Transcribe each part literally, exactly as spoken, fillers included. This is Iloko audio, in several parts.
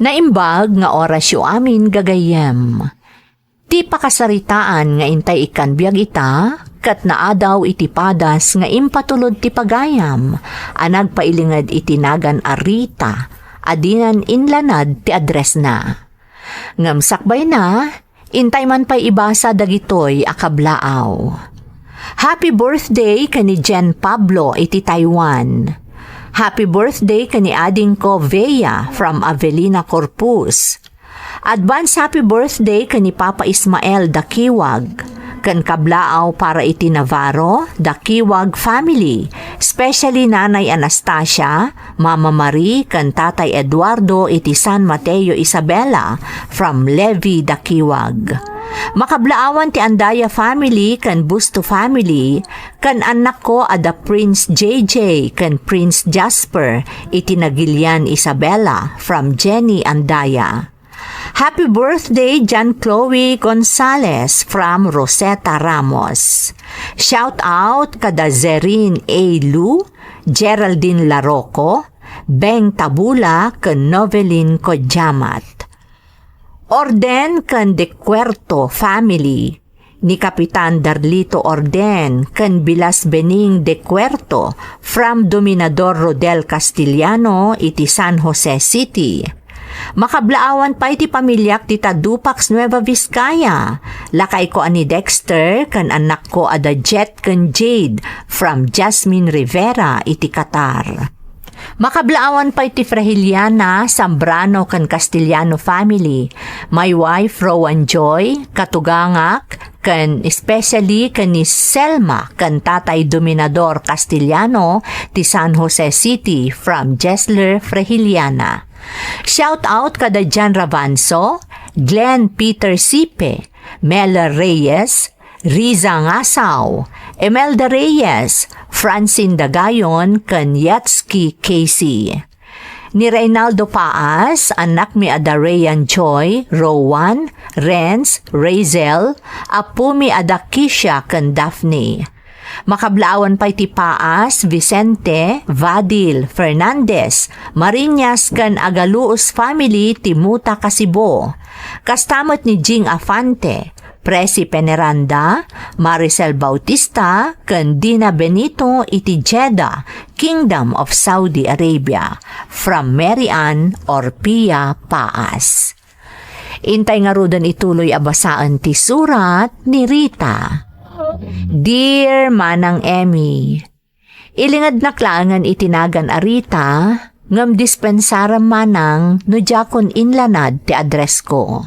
Naimbag nga orasyo amin, gagayyem. Ti pakasaritaan nga intay ikkan biag ita, ket naadaw iti padas nga impatulod ti pagayam a nagpailinged iti nagan a Rita a dinan inlanad ti addressna. Ngem sakbayna, intay man pay ibasa dagitoy a kablaaw. Happy birthday ken ni Jen Pablo iti Taiwan. Happy birthday ken ni adingko Vea from Avelina Corpus. Advance happy birthday ken ni Papa Ismael Dakiwag, ken kablaaw para iti Navarro Dakiwag family, especially Nanay Anastasia, Mama Marie, ken Tatay Eduardo iti San Mateo, Isabela, from Levi Dakiwag. Makablaawan ti Andaya family ken Busto family, ken annakko a da Prince J J ken Prince Jasper iti Nagilian, Isabela, from Jenny Andaya. Happy birthday, John Chloe Gonzalez from Rosetta Ramos. Shout out kada Zerin A. Lu, Geraldine Larocco, Beng Tabula, ken Novelin Kodiamat. Orden ken De Cuerto family, ni Kapitan Darlito Orden ken Bilas Bening De Cuerto from Dominador Rodel Castellano iti San Jose City. Makablaawan pay ti pamiliak dita Dupax, Nueva Vizcaya. Lakayko a ni Dexter ken annakko a da Jet ken Jade from Jasmine Rivera iti Qatar. Makablaawan pay ti Frahiliana, Zambrano ken Castellano family. My wife, Rowan Joy, katugangak, ken especially ken ni Selma ken Tatay Dominador Castellano ti San Jose City from Jesler Frahiliana. Shout out kada Jan Rabanso, Glenn Peter Sipe, Mela Reyes, Riza Ngasaw, Imelda Reyes, Francine Dagayon, ken Yatski Casey. Ni Reynaldo Paas, annakmi a da Rayan Joy, Rowan, Renz, Razel, apumi a da Kisha ken Daphne. Makablaawan pay ti Paas, Vicente, Vadil, Fernandez, Mariñas ken Agaluos family ti Muta, Kasibo. Kasta met ni Jing Afante, Presi Peneranda, Maricel Bautista, ken Dina Benito iti Jeddah, Kingdom of Saudi Arabia. From Mary Ann Orpia Paas. Intay ngaruden ituloy a basaen ti surat ni Rita. Dear Manang Emmy, ilingednak laengen iti nagan a Rita, ngem dispensarem manang no diakon inlanad ti address ko.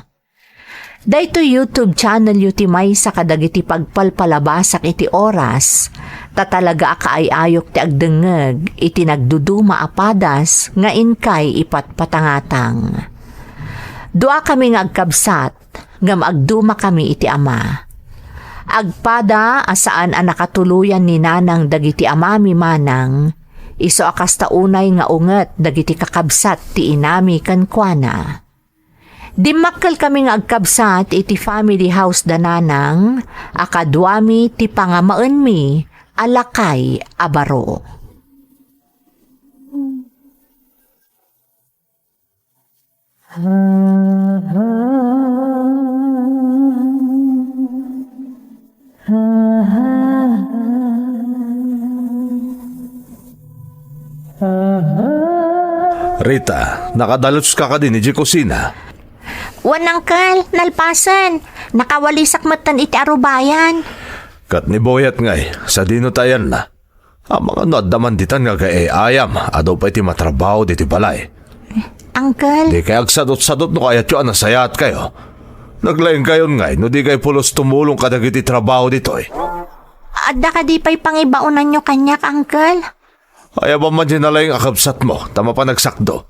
Daytoy YouTube channel yo ti maysa kadagiti pagpalpalabasak iti oras, ta talaga a kaay-ayok ti agdengngeg iti nagduduma a padas nga inkay ipatpatangatang. Duakami nga agkabsat, ngem agdumakami iti ama. Agpada a saan a nakatuloyan ni nanang dagiti amami manang, isu a kasta unay nga unget dagiti kakabsat ti inami kenkuana. Dimmakkelkami nga agkabsat iti family house da nanang a kaduami ti pangamaenmi a lakay a baro. Rita, nakadaluska kadin idiay kusina? Wen, Uncle, nalpasen. Nakawalisak metten iti arubayan. Ket ni Boyet ngay, sadino ti ayanna? Amangan no adda man ditan nga agay-ayam, adu pay ti matrabaho ditoy balay. Uncle? Dikay agsadutsadut no kayatyo a nasayaatkayo. Naglaingkayon ngay no dikay pulos tumulong kadagiti trabaho ditoy. Adda kadi pay pangibaonanyo kaniak, Uncle? Ay, awan man diay nalaing a kabsatmo, ta mapan agsakdo.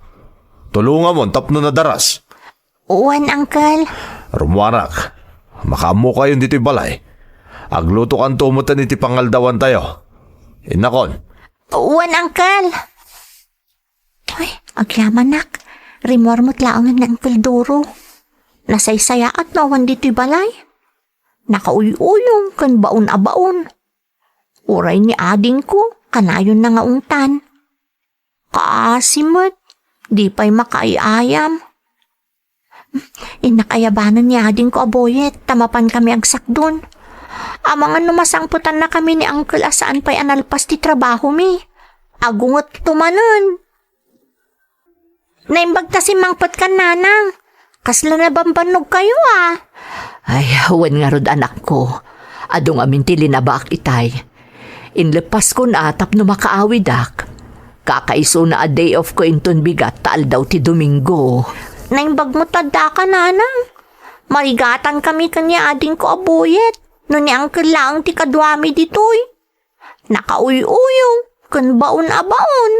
Tulongamon tapno nadaras. Wen, Uncle. Rumuarak. Makaammokayon ditoy balay. Aglutokanto metten iti pangaldawantayo. Innakon. Wen, Uncle. Ay, agyamanak. Rimuar met laengen ni Uncle Doro. Nasaysayaat no awan ditoy balay. Nakauy-uyong ken baon a baon. Uray ni adingko, kanayonna nga ungtan. Kaasi met, di pay makaay-ayam. Innak ayabanen ni adingko a Boyet ta mapan kami agsakdon. Amangan no masangpetanna kami ni Uncle a saan pay a nalpas ti trabahomi. Agungetto manen. Naimbag ta simmangpetkan, Nanang. Kasla nabambannogkayo, a. Ay, wen ngarud, anakko. Adu ngamin ti linabaak itay. Inleppaskon a tapno makaawidak. Kakaisuna a day off ko inton bigat ta aldaw ti Domingo. Naimbag met ta addaka, Nanang. Marigatankami ken ni adingko a Boyet. No ni Uncle laeng ti kaduami ditoy. Nakauy-uyong ken baon a baon.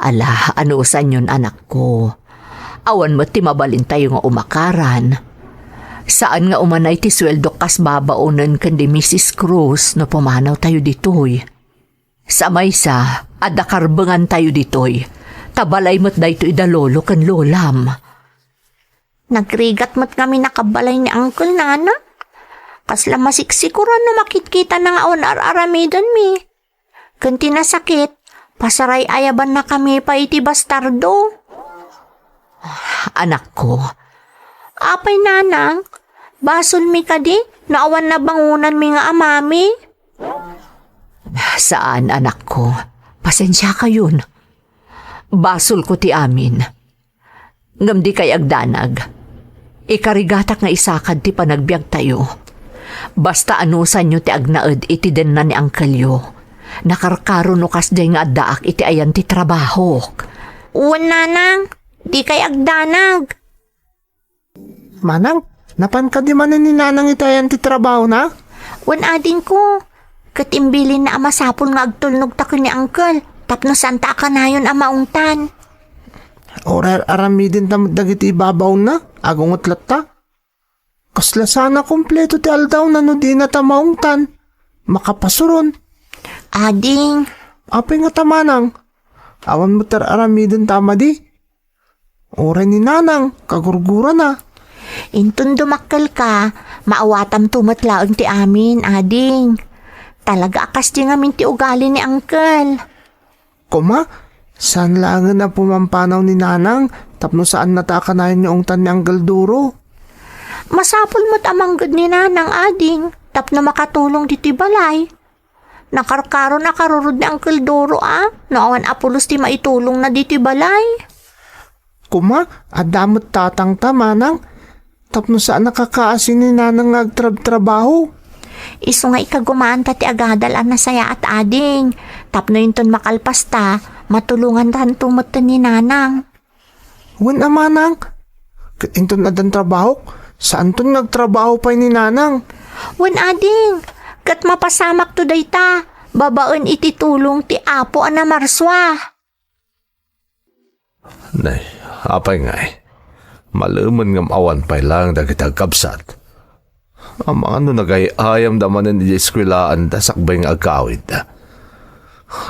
Ala, anusanyon, anakko. Awan met ti mabalintayo nga umakaran. Saan nga umanay ti sueldok kas babaonen ken ni Misis Cruz no pumanawtayo ditoy. Sa maysa, adda karbengantayo ditoy. Ta balay met daytoy da lolo ken lolam. Nagrigat met ngamin a kabbalay ni Uncle, Nanang. Kasla masiksikuran no makitkitana nga awan ar-aramidenmi. Ken ti nasakit, pasaray-ayabannakami pay iti bastardo. Anakko. Apay, Nanang, basolmi kadi no awan nabangonanmi nga amami? Saan, anakko. Pasensiakayon. Basolko ti amin. Ngem dikay agdanag. Ikarigatak nga isakad ti panagbiagtayo. Basta anusanyo ti agnaed iti denna ni angkelyo. Nakarkaro no kasdiay nga addaak iti ayan ti trabahok. Wen, Nanang, dikay agdanag. Manang, napan kadi manen ni Nanang iti ayan ti trabahona? Wen, adingko. Ket imbilinna a masapul nga agtulnogta ken ni Uncle tapno saanta a kanayon a maungtan. Uray aramidenta met dagiti ibabaonna, agunget latta. Kasla saan a kompleto ti aldawna no dinata maungtan. Makapasuron. Ading. Apay ngata, Manang? Awan met ar-aramidenta a madi? Uray ni Nanang, kagurgurana. Inton dumakkelka, maawatamto met laeng ti amin, ading. Talaga a kasdi ngamin ti ugali ni Uncle. Koma, saan laengen a pumampanaw ni Nanang tapno saannata a kanayon nga ungtan ni Uncle Duro? Masapul met a mangged ni Nanang, ading, tapno makatulong ditoy balay. Nakarkaron a karurod ni Uncle Duro a, no awan a pulos ti maitulongna ditoy balay. Koma, adda met tatangta, Manang, tapno saan a kakaasi ni Nanang nga agtrabtrabaho. Isu nga ikagumaanta ti agadal a nasayaat, ading, tapno inton makalpasta, matulongantanto metten ni Nanang. Wen a, Manang, ket inton addan trabahok, saanton nga agtrabaho pay ni Nanang. Wen, ading, ket mapasamakto dayta, babaen iti tulong ti Apo a namarsua. Nay, apay ngay? Malemen ngem awan pay laeng dagiti agkabsat. Amangan no nagay-ayamda manen iti eskuelaanda sakbay nga agkawidda.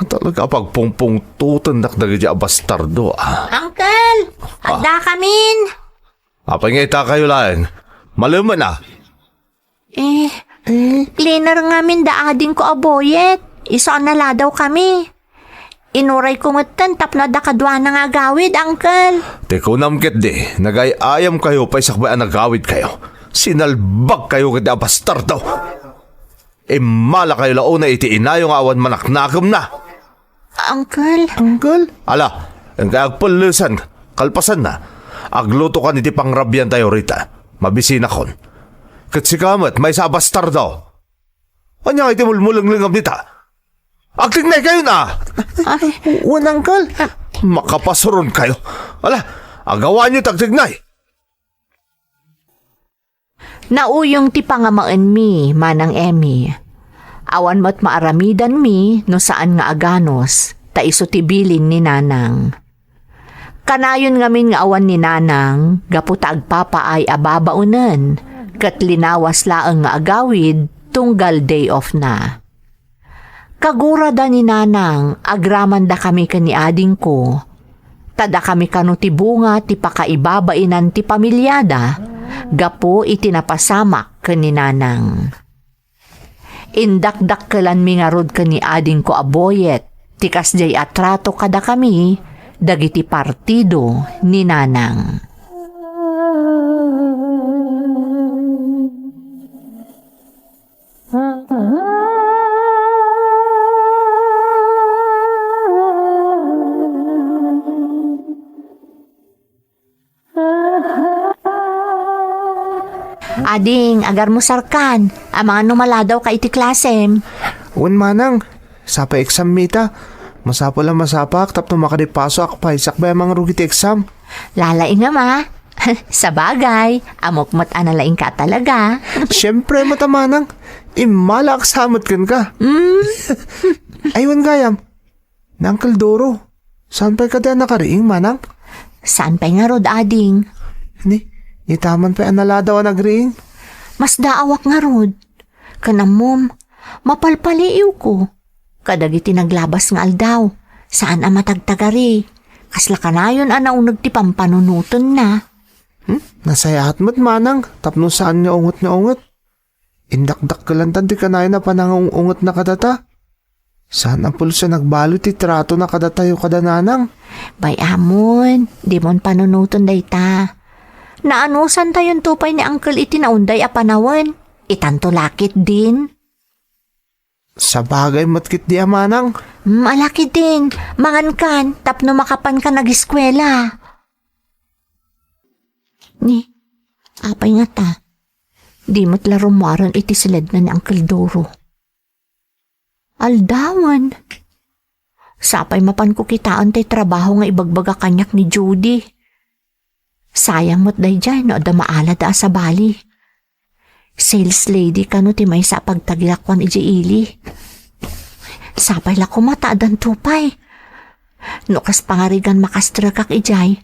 Talaga a pagpungpungtotendak dagiti a bastardo, a. Uncle! Ah. Addakamin! Apay nga itakayo laeng? Malemen, a. Eh, eh, cleaner ngamin da adingko a Boyet. Isu a naladawkami. Inurayko metten tapno adda kaduana nga agawid, Uncle. Ti kunam ketdi, nagay-ayamkayo pay sakbay a nagawidkayo. Sinalbagkayo ket a bastardo. Immalakayo la unay iti inayo nga awan manaknakemna. Uncle. Uncle? Ala, inkay agpellesan, kalpasanna, aglutokan iti pangrabiantayo rita. Mabisinakon. Ket sika met, maysa a bastardo. Ania nga iti mulmulenglengam dita? Agtignaykayon a! Ay. Wen, Uncle. Makapasuronkayo. Ala, agawaanyo ti agtignay. Nauyong ti pangamaenmi, Manang Emmy. Awan met maaramidanmi no saan nga aganus, ta isu ti bilin ni Nanang. Kanayon ngamin nga awan ni Nanang gapu ta agpapaay a babaonen, ket linawas laeng nga agawid tunggal day off na. Kagurada ni Nanang, agramandakami ken ni adingko. Ta dakami kano ti bunga ti pakaibabainan ti pamiliada gapu iti napasamak ken ni Nanang. Indakdakkelanmi ngarud ken ni adingko a Boyet ti kasdiay a trato kadakami dagiti partido ni Nanang. Ading, agarmusarkan. Amangan no maladaw ka iti klasem. Wen, manang, sapay exam mi ita. Masapul a masapak tapno makadipasoak pay sakbay a mangrugi ti exam. Lalaingem a. Sabagay, ammok met a nalaingka talaga. Siempre met a, manang. Immalaak sa met kenka. Mm. Ay, wen gayam. Ni Uncle Doro, saan pay kadi a nakariing, manang? Saan pay ngarud, ading? Ni, itaman pay a naladaw a nagriing? Masdaawak ngarud. Ken ammom, mapalpaliiwko. Kadagiti naglabas nga aldaw, saan a matagtagari. Kasla kanayon a nauneg ti pampanunotenna. Hmm? Nasayaat met, manang, tapno saan nga unget nga unget. Indakdakkelantan ti kanayon a panangung-ungetna kadata. Saan a pulso a nagbalud ti tratona kadatayo kada nanang. Bay-amon, dimon panunoten dayta. Naanusantayonto pay ni Uncle iti naunday a panawen. Itanto lakit din. Sabagay met ketdi a, manang. Mm, ala ketdin, mangankan tapno makapankan ageskuela. Ni, apay ngata? Di met la rummuaren iti siledna ni Uncle Doro. Aldawen. Sapay mapanko kitaen tay trabaho nga ibagbaga kaniak ni Judy. Sayang met daydiay no adda maalada a sabali. Sales lady kano ti maysa a pagtagilakuan idiay ili. Sapay la koma ta addanto pay. No kas pangarigan makastrekak idiay,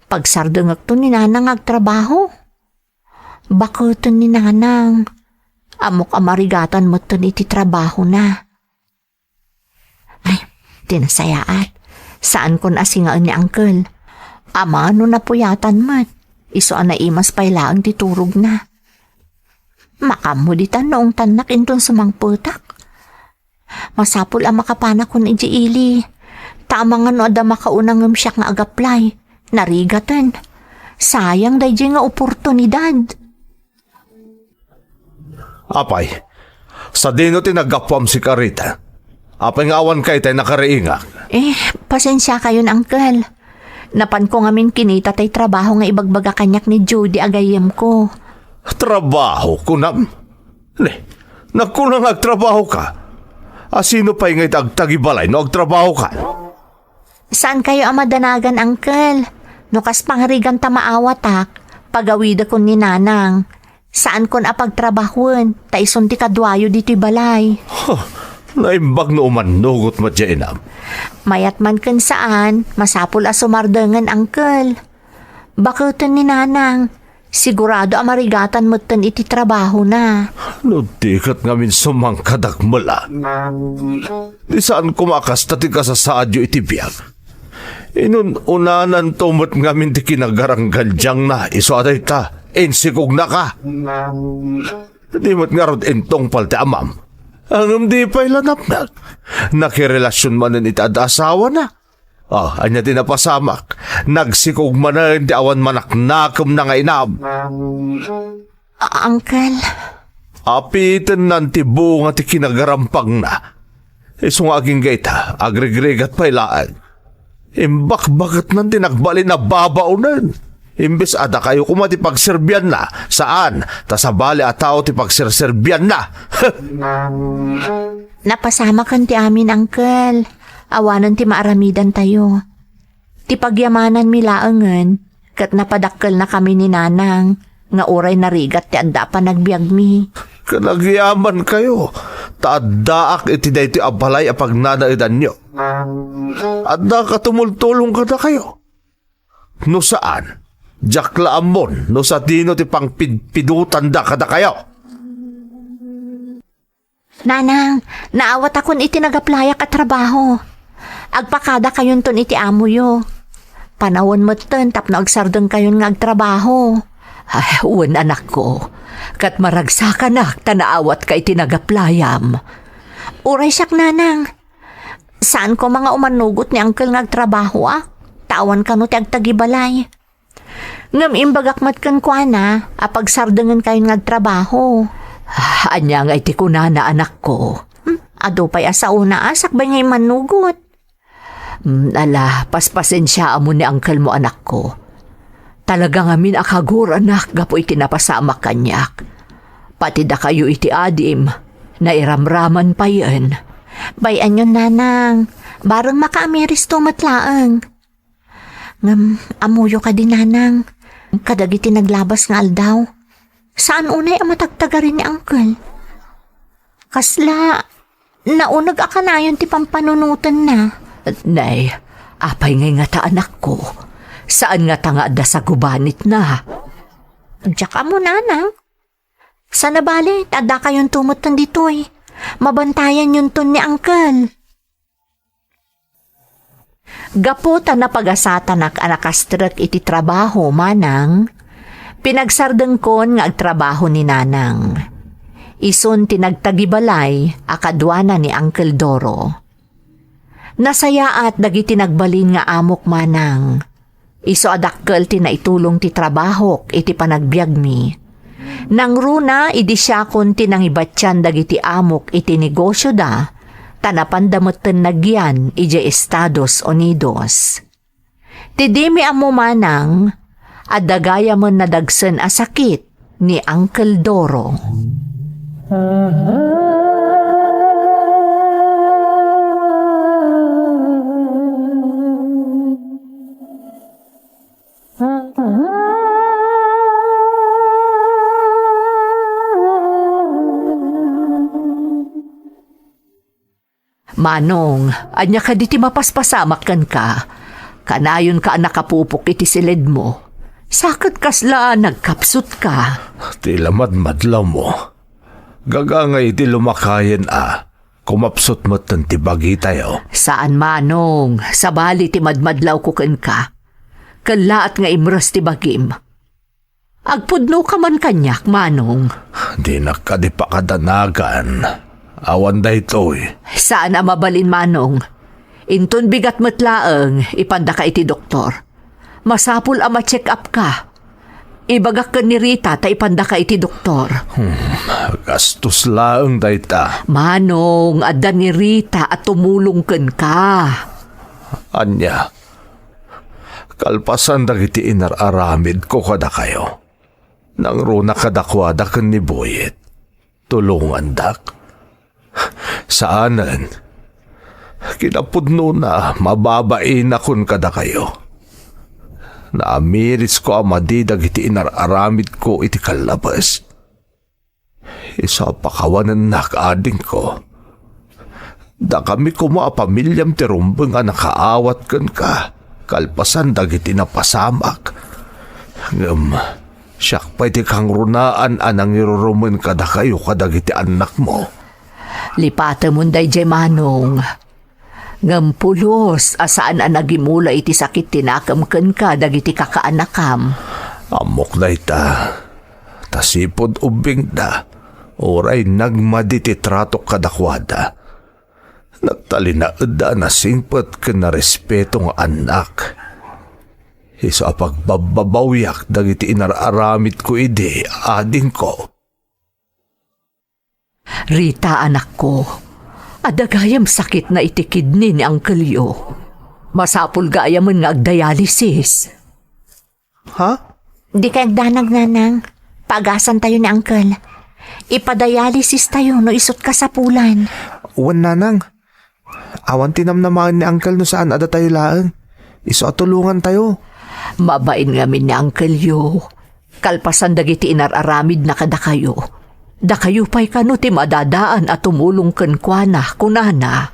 pagsardengekto ni Nanang nga agtrabaho. Baketen ni Nanang. Ammok a marigatan metten iti trabahona. Ay, ti nasayaat. Saankon a singaen ni Uncle. Amangan no napuyatan met. Isu a naimas pay laeng ti turogna. Makaammo ditan no ungtannak inton sumangpetak. Masapul a makapanakon idiay ili. Ta amangan no adda makauna ngem siak nga agaplay. Narigaten. Sayang daydiay nga oportunidad. Apay, sadino ti naggapuam sika, Rita? Apay nga awanka itay nakariingak? Eh, pasensiakayon, Uncle. Napanko ngamin kinita tay trabaho nga ibagbaga kaniak ni Judy a gayyemko. Trabaho, kunam? Ne, nagkuna nga agtrabahoka. A sino pay nga iti agtagibalay no agtrabahokan? Saankayo a madanagan, Uncle. No kas pangarigan ta maawatak, pagawidekon ni Nanang. Saankon a pagtrabahoen, ta isun ti kaduayo ditoy balay. Huh, naimbag no umannugot met diay, inam. Mayat man ken saan, masapul a sumardengen, Uncle. Baketen ni Nanang, sigurado a marigatan metten iti trabahona. No di ket ngamin sumangkadak mela. Di saan koma a kasta ti kasasaadyo iti biag. Inun-unananto met ngamin ti kinagaranggandiangna isu a dayta, insikognaka. Di met ngarud intungpal ti amam. Ngem di pay la napnek. Nakirelasion manen iti adda asawana. Ah, ania ti napasamak? Nagsikog manen ti awan manaknakemna nga inam. A-, Uncle. Apitennan ti bunga ti kinagarampagna. Isu nga agingga ita, agrigrigat pay laeng. Imbakbaketnan ti nagbalin a babaonen. Imbes a dakayo koma ti pagserbianna, saan, ta sabali a tao ti pagserserbianna. Napasamaken ti amin, Uncle. Awanen ti maaramidantayo. Ti pagyamananmi laengen, ket napadakkelnakami ni Nanang, nga uray narigat ti adda a panagbiagmi. Ken agyamankayo, ta addaak iti daytoy a balay a pagnanaedanyo. Adda a tumultulong kadakayo. No saan, diak la ammon no sadino ti pangpidpidutanda kadakayo. Nanang, naawatakon iti nagaplayak a trabaho. Agpakadakayonton iti amoyo. Panawen metten tapno agsardengkayon nga agtrabaho. Ay, wen, anakko. Ket maragsakanak ta naawatka iti nagaplayam. Uray siak, Nanang. Saan koma nga umanugot ni Uncle nga agtrabahoak, ta awan kano ti agtagibalay. Ngem imbagak met kenkuana a pagsardengenkayon nga agtrabaho. Ah, ania ngay ti kunana, anakko? Hmm, adu pay a saona a sakbay nga immanugot. Hmm, ala, paspasensiaamon ni uncle mo, anakko. Talaga ngamin a kaguranak gapu iti napasamak kaniak. Pati dakayo iti adim, nairamraman payen. Bay-anyon, nanang. Bareng makaamiristo met laeng. Ngem, ammoyo kadi, nanang, kadagiti naglabas nga aldaw, saan unay a matagtagari ni Uncle. Kasla, nauneg a kanayon ti pampanunotenna. Nay, apay ngay ngata, anakko? Saan ngata nga adda sagubanitna? Diak ammo, nanang. Sana bale, ta addakayonto metten ditoy. Mabantayanyonton ni Uncle. Gapu ta napagasatanak a nakastrek iti trabaho, manang, pinagsardengkon nga agtrabaho ni nanang. Isun ti nagtagibalay a kaduana ni Uncle Doro. Nasayaat dagiti nagbalin nga amok, manang. Isu a dakkel ti naitulong ti trabahok iti panagbiagmi. Nangruna idi siakon ti nangibatian dagiti amok iti negosioda, ta napanda metten nagyan idiay Estados Unidos. Ti dimi ammo manang, adda gayamen nadagsen a sakit ni Uncle Doro. Manong, ania kadi ti mapaspasamak kenka? Kanayonka a nakapupok iti siledmo. Sa ket kasla nagkapsutka. Ti lamadmadlawmo. Gagangay iti lumakayen a kumapsut metten ti bagitayo. Saan, manong, sabali ti madmadlawko kenka. Kellaat nga imres ti bagim. Agpudnoka man kaniak, manong. Dinak kadi pakadanagan. Awan daytoy. Saan a mabalin, manong. Inton bigat met laeng, ipandaka iti doktor. Masapul a ma-check up ka. Ibagak ken ni Rita ta ipandaka iti doktor. Hmm, gastos laeng dayta. Manong, adda ni Rita a tumulong kenka. Ania? Kalpasan dagiti inar-aramidko kadakayo, nangruna kadakuada ken ni Boyet. Tulongandak. Saanen. Kinapudnona, mababainakon kadakayo. Naamirisko a madi dagiti inar-aramidko iti kallabes. Isu a pakawanennak, adingko. Dakami koma a pamiliam ti rumbeng a nakaawat kenka, kalpasan dagiti napasamak. Ngem, siak pay ti kangrunaan a nangirurumen kadakayo kadagiti annakmo. Lipatemon daydiay, manong. Ngem pulos a saan a nagimula iti sakit ti nakem kenka dagiti kakaanakam. Ammok dayta. Ta sipud ubbingda, uray nagmadi ti tratok kadakuada, nagtalinaedda a nasingpet ken narespeto nga annak. Isu a pagbabbabawiak dagiti inar-aramidko idi, adingko. Rita, anakko, adda gayam sakitna iti kidney ni angkelyo. Masapul gayamen nga agdialysis. Ha? Dikay agdanag, nanang. Paagasantayo ni angkel. Ipadialysistayo no isut' kasapulan. Wen, nanang. Awan ti namnamaen ni angkel no saan a datayo laeng. Isu a tulongantayo. Mabain ngamin ni angkelyo. Kalpasan dagiti inar-aramidna kadakayo, dakayo pay kano ti madadaan a tumulong kenkuana, kunana.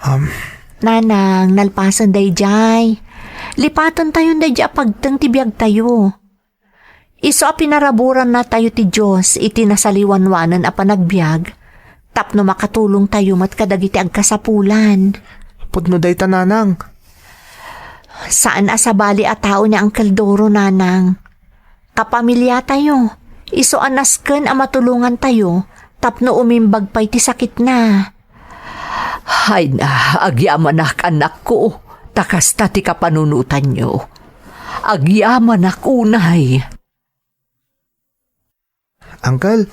Am. Nanang, nalpasen daydiay. Lipatentayon daydiay a pagteng ti biagtayo. Isu a pinaraburannatayo ti Dios iti nasaliwanwanen a panagbiag, tapno makatulongtayo met kadagiti agkasapulan. Pudno dayta, nanang. Saan a sabali a tao ni Uncle Doro, nanang. Kapamiliatayo, isu a nasken a matulongantayo tapno umimbag pay ti sakitna. Hayna, agyamanak, annakko, ta kasta ti kapanunotanyo. Agyamanak unay. Uncle,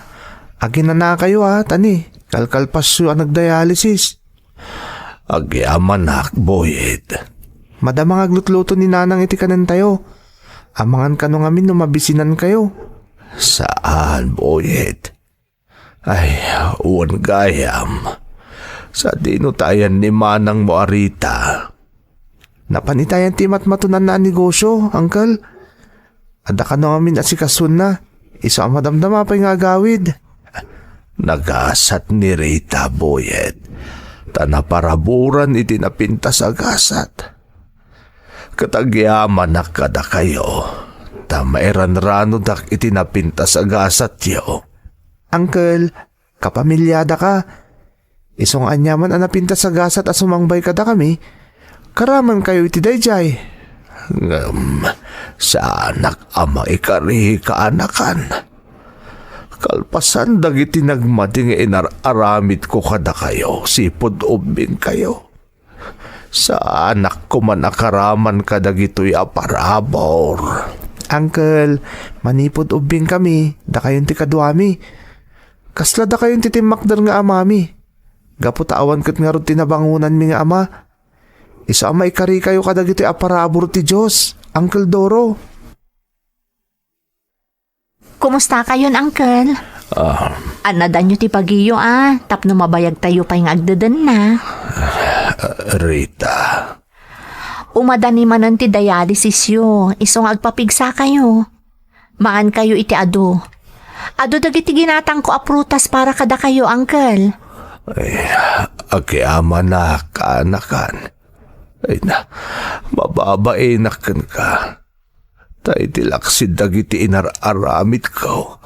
aginanakayo a, tani, kalkalpasyo a nagdialysis. Agyamanak, Boyet. Madama nga aglutluto ni Nanang iti kanentayo. Amangan kano ngamin no mabisinankayo? Saan, Boyet. Ay, wen gayam. Sadino ta ayan ni manangmo a Rita? Napan itayan ti matmatonanna a negosyo, Uncle. Adda kano ngamin asikasona. Isu a madamdama pay nga agawid. Nagasat ni Rita, Boyet, ta naparaburan iti napintas a gasat. Ket agyamanak kadakayo, ta mairanranodak iti napintas a gasatyo. Uncle, kapamiliadaka. Isu nga aniaman a napintas a gasat a sumangbayo kadakami, karamankayo iti daydiay. Ngem saanak a maikari, kaanakan. Kalpasan dagiti nagmadi nga inar-aramidko kadakayo, sipud ubbingkayo. Saanak koman a karaman kadagitoy a parabur. Uncle, manipud ubbingkami, dakayon ti kaduami. Kasla dakayon ti timmakder nga amami. Gapu ta awan ket ngarud ti nabangonanmi nga ama. Isu a maikarikayo kadagitoy a parabur ti Dios, Uncle Doro. Kumustakayon, Uncle? Ah. Annadanyo ti bagiyo, a, tapno mabayagtayo pay nga agdedenna. Rita. Umadani manen ti dialysisyo, isu nga agpapigsakayo. Maankayo iti adu. Adu dagiti ginatangko a prutas para kadakayo, Uncle. Ay, agyamanak, kaanakan. Ay na, mababainak kenka. Ta iti laksid dagiti inar-aramidko,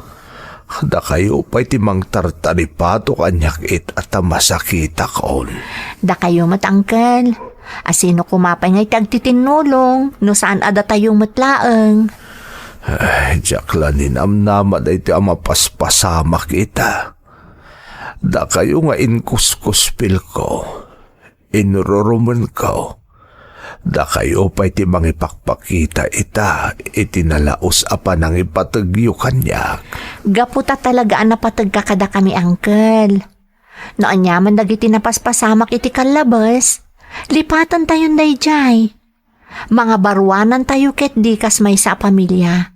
dakayo pay ti mangtartaripato kaniak ita ta masakitakon. Dakayo met, Uncle. A sino koma pay nga iti agtitinnulong no saan a datayo met laeng? Ay, diak la ninamnama daytoy a mapaspasamak ita. Dakayo nga inkuskuspilko, inrurumenko, dakayo pay ti mangipakpakita ita iti nalaus a panangipategyo kaniak. Gapu ta talaga a napategka kadakami, Uncle. No aniaman dagiti napaspasamak iti kallabes, lipatentayon daydiay. Mangabaruanantayo ketdi kas maysa a pamilia.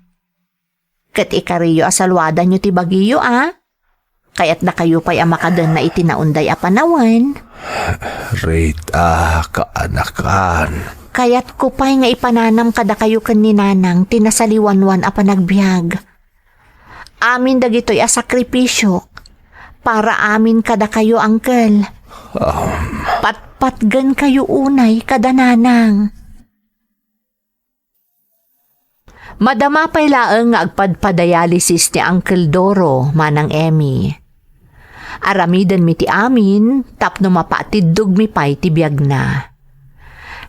Ket ikariyo a saluadanyo ti bagiyo, a? Kayatdakayo pay a makadenna iti naunday a panawen. Rita, kaanakan. Kayatko pay nga ipananam kadakayo ken ni Nanang ti nasaliwanwan a panagbiag. Amin dagitoy a sakripisiok para amin kadakayo, Uncle. Um. Patpatgenkayo unay kada Nanang. Madama pay laeng nga agpadpadialysis ni Uncle Doro, Manang Emmy. Aramidenmi ti amin tapno mapaatiddogmi pay ti biagna.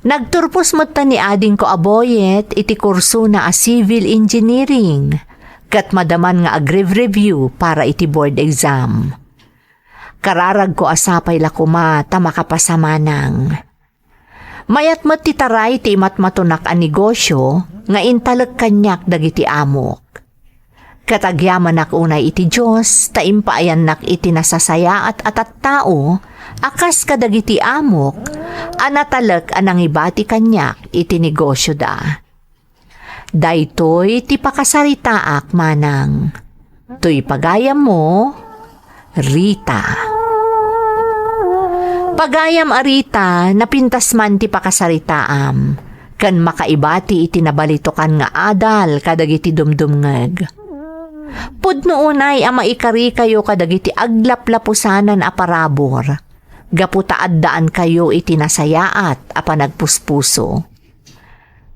Nagturpos metten ni adingko a Boyet iti kursona a civil engineering, ket madaman nga agrev-review para iti board exam. Kararagko a sapay la koma ta makapasa Manang. Mayat met ti taray ti imatmatonak a negosyo nga intalek kaniak dagiti amok. Ket agyamanak unay iti Dios ta impaayannak iti nasasayaat a tattao a kas kadagiti amok a natalek a nangibati kaniak iti negosioda. Daytoy ti pakasaritaak, Manang. Toy pagayammo, Rita. Pagayam a Rita, napintas man ti pakasaritaam, ken makaibati iti nabalitokan nga adal kadagiti dumdumngeg. Pudno unay a maikarikayo kadagiti aglaplapusanan a parabur, gapu ta addaankayo iti nasayaat a panagpuspuso.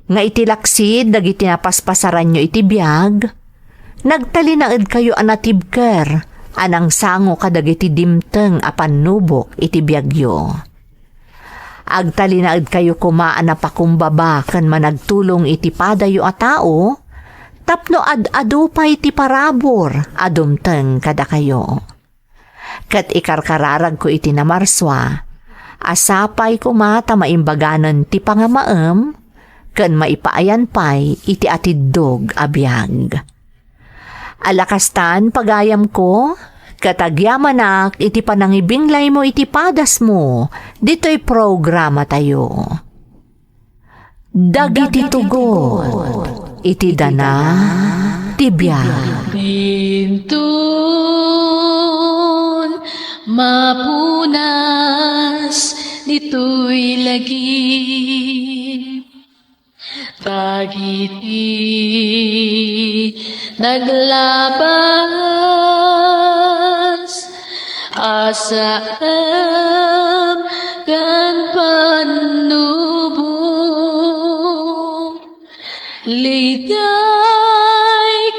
Nga iti laksid dagiti napaspasaranyo iti biag, nagtalinaedkayo a natibker a nangsango kadagiti dimteng a pannubok iti biagyo. Agtalinaedkayo koma a napakumbaba ken managtulong iti padayo a tao tapno ad-adu pay ti parabur a dumteng kadakayo. Ket ikarkararagko iti namarsua a sapay koma ta maimbaganen ti pangamaem ken maipaayan pay iti atiddog a biag. Ala kastan, pagayamko, ket agyamanak iti panangibinglaymo iti padasmo ditoy programatayo. Dagiti tugot. Iti dana ti biag. Inton mapunas ditoy lagip, dagiti naglabas a saem ken pannubo, ligay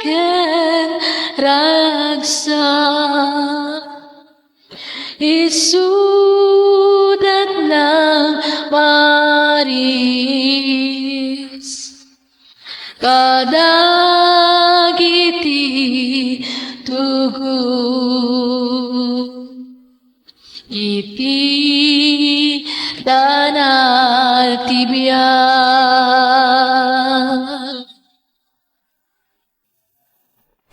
ken ragsak, isudat nang maris kadagiti tugot iti dana ti biag.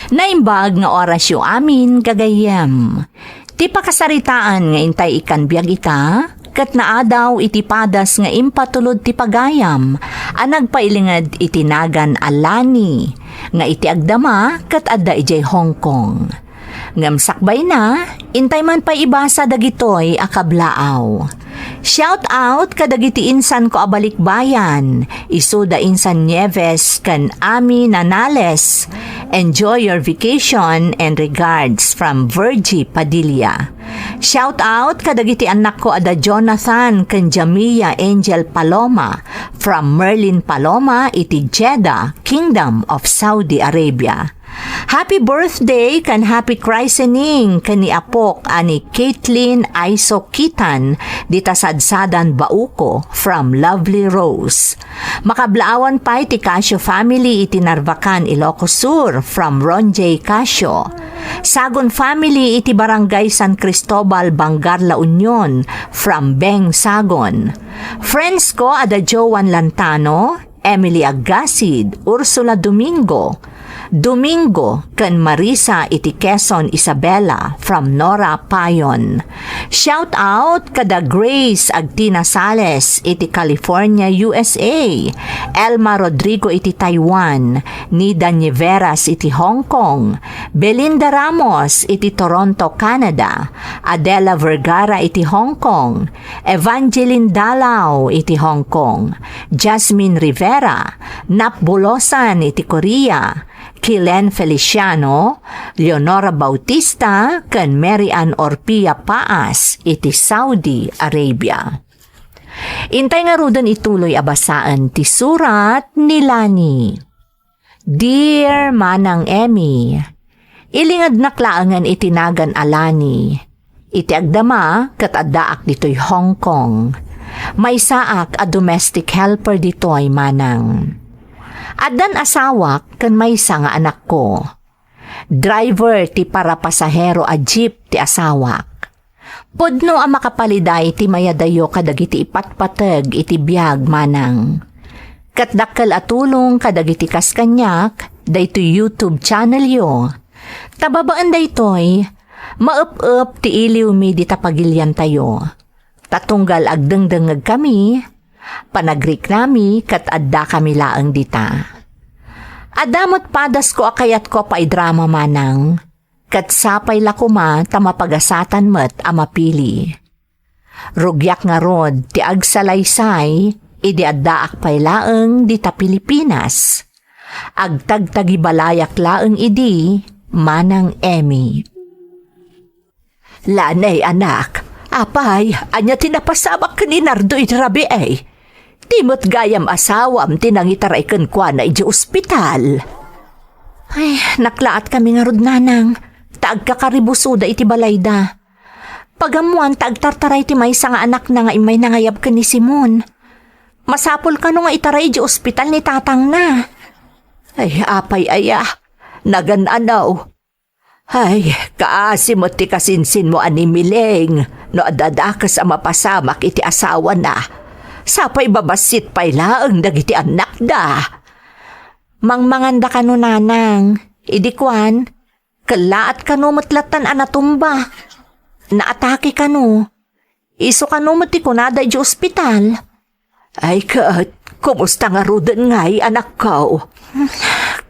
Naimbag nga orasyo amin, gagayyem. Ti pakasaritaan nga intay ikkan biag ita, ket naadaw iti padas nga impatulod ti pagayam a nagpailinged iti nagan a Lani, nga iti agdama ket adda idiay Hong Kong. Ngem sakbayna, intay man pay ibasa dagitoy a kablaaw. Shout out kadagiti insanko a balikbayan, isu da Insan Nieves ken Ami Nanales. Enjoy your vacation and regards from Virgie Padilla. Shout out kadagiti annakko a da Jonathan ken Jamia Angel Paloma from Merlin Paloma iti Jeddah, Kingdom of Saudi Arabia. Happy birthday ken happy christening ken ni apok a ni Caitlin Aiso Kitan dita Sadsadan, Bauco, from Lovely Rose. Makablaawan pay ti Casio family iti Narvacan, Ilocos Sur, from Ron J Casio. Sagon family iti Barangay San Cristobal, Bangar, La Union, from Beng Sagon. Friends ko a da Joan Lantano, Emily Aggasid, Ursula Domingo, Domingo, ken Marisa iti Quezon, Isabela, from Nora Payon. Shout out kada Grace Agtina Sales iti California, U S A, Elma Rodrigo iti Taiwan, Nida Niveras iti Hong Kong, Belinda Ramos iti Toronto, Canada, Adela Vergara iti Hong Kong, Evangeline Dalao iti Hong Kong, Jasmine Rivera, Nap Bulosan iti Korea, Kilen Feliciano, Leonora Bautista, ken Mary Ann Orpia Paas iti Saudi Arabia. Intay ngaruden ituloy a basaen ti surat ni Lani. Dear Manang Emmy, ilingednak laengen iti nagan a Lani. Iti agdama, ket addaak ditoy Hong Kong. Maysaak a domestic helper ditoy, Manang. Addan asawak ken maysa nga anakko. Driver ti parapasahero a jeep ti asawak. Pudno a makapaliday ti mayadayo kadagiti ipatpateg iti biag, Manang. Ket dakkel a tulong kadagiti kas kaniak daytoy YouTube channelyo. Ta babaen daytoy, maep-ep ti iliwmi dita pagiliantayo. Ta tunggal agdengdengngegkami, panagriknami ket addakami laeng dita. Adda met padasko a kayatko a paidrama, Manang, ket sapay la koma ta mapagasatan met a mapili. Rugiak ngarud ti agsalaysay idi addaak pay laeng dita Pilipinas. Agtagtagibalayak laeng idi, Manang Emmy. Lanay, anak, apay, ania ti napasamak ken ni Nardo idi rabii? Ti met gayam asawam ti nangitaray kenkuana idiay ospital. Ay, naklaat kami ngarud, Nanang, ta agkakaribusoda iti balayda. Pagammoan ta agtartaray ti maysa nga anakna nga immay nangayab ken ni Simon. Masapul kano nga itaray idiay ospital ni tatangna. Ay, apay aya, nagan-anaw. Ay, kaasi met ti kasinsinmo a ni Miling no adda dakes a mapasamak iti asawana. Sapay babassit pay laeng dagiti annakda. Mangmanganda kano, Nanang. Idi kuan, kellaat kano met lattan a natumba. Naatake kano. Isu kano met ti kunada idiay ospital. Ay ket, Kumusta ngaruden ngay, anakko?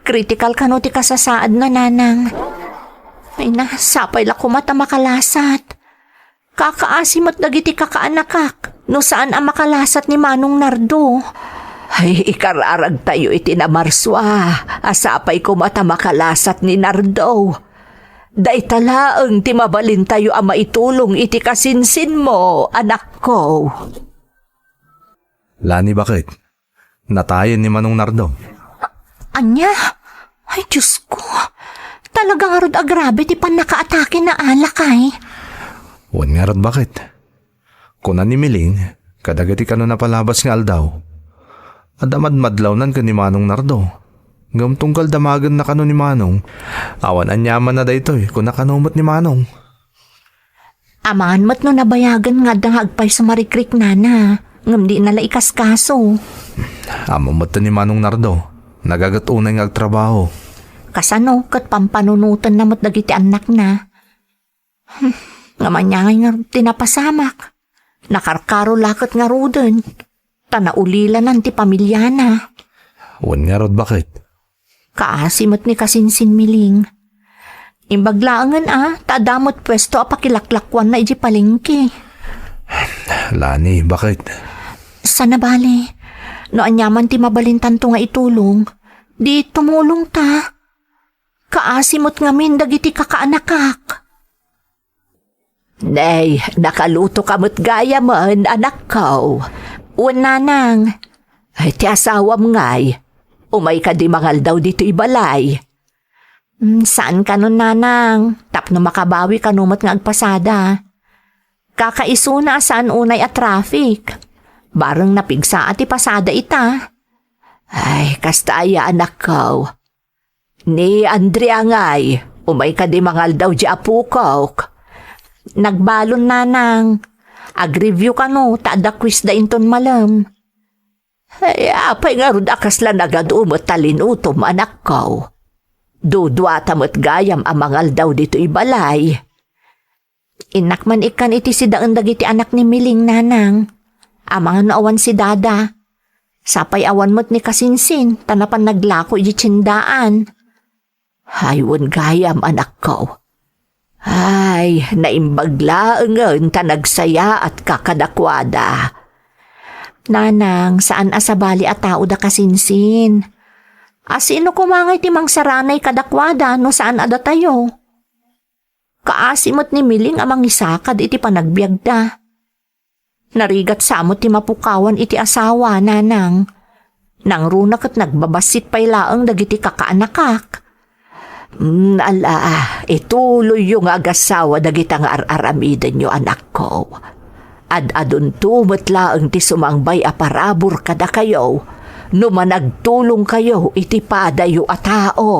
Critical kano ti kasasaadna, nanang. Ay na, sapay la koma ta makalasat. Kakaasi met dagiti kakaanakak no saan a makalasat ni Manong Nardo. Ay, ikararagtayo iti namarsua a sapay koma ta makalasat ni Nardo. Dayta laeng ti mabalintayo a maitulong iti kasinsinmo, anakko. Lani, baket? Natayen ni Manong Nardo. Ania? Ay, Diyos ko. Talaga ngarud a grabe ti pannakaatake na, lakay. Wen ngarud, baket? Kuna ni Miling, kadagiti kano napalabas nga aldaw, adda madmadlawnan ken ni Manong Nardo. Ngem tunggal damagenna kano ni Manong, awan aniamanna daytoy, kuna kano met ni Manong. Amangan met no nabayagen nga adda nga agpayso marikriknana, ngem dina la ikaskaso. Ammom met ni Manong Nardo, nagaget unay nga agtrabaho. Kasano ket pampanunotenna met dagiti annakna? Hmm, ngem ania ngay ngarud ti napasamak? Nakarkaro la ket ngaruden, ta naulilanan ti pamiliana. Wen ngarud, baket? Kaasi met ni kasinsin Miling. Imbag laengen a, ta adda met puesto a pakilaklakuanna idiay palengke. Lani, baket? Sana bale, no aniaman ti mabalintanto nga itulong, di tumulongta. Kaasi met ngamin dagiti kakaanakak. Nay, nakaluto ka met gayamen, anakko. Wen, nanang. Ay, ti asawam ngay, umay kadi mangaldaw ditoy balay? Mm, saan kano, nanang, tapno makabawi kano met nga agpasada. Kakaisuna a saan unay a traffic. Bareng napigsa a ti pasada ita. Ay, kasta aya, anakko. Ni Andrea ngay, umay kadi mangaldaw di apokok. Nagbalon, nanang. Agreview kano, ta adda quiz da inton malem. Ay, apay ngarud a kasla nagadu met ta linutom, anakko? Duduata met gayam a mangaldaw ditoy balay. Innak man ikkan iti sidaen dagiti anak ni Miling, nanang. Amangan no awan si dada. Sapay awan met ni kasinsin, ta napan naglako iti tiendaan. Ay, wen gayam, anakko. Ay, naimbag laengen ta nagsayaatka kadakuada. Nanang, saan a sabali a tao da kasinsin. A sino koma ngay ti mangsaranay kadakuada no saan a datayo? Kaasi met ni Miling a mangisakad iti panagbiagda. Narigat sa met ti mapukawan iti asawa, nanang. Nangruna ket nagbabassit pay laeng dagiti kakaanakak. Mm, ala, ituloyyo nga agassawa dagita nga ar-aramidenyo, anakko. Ad-adunto met laeng ti sumangbay a parabur kadakayo no managtulongkayo iti padayo a tao.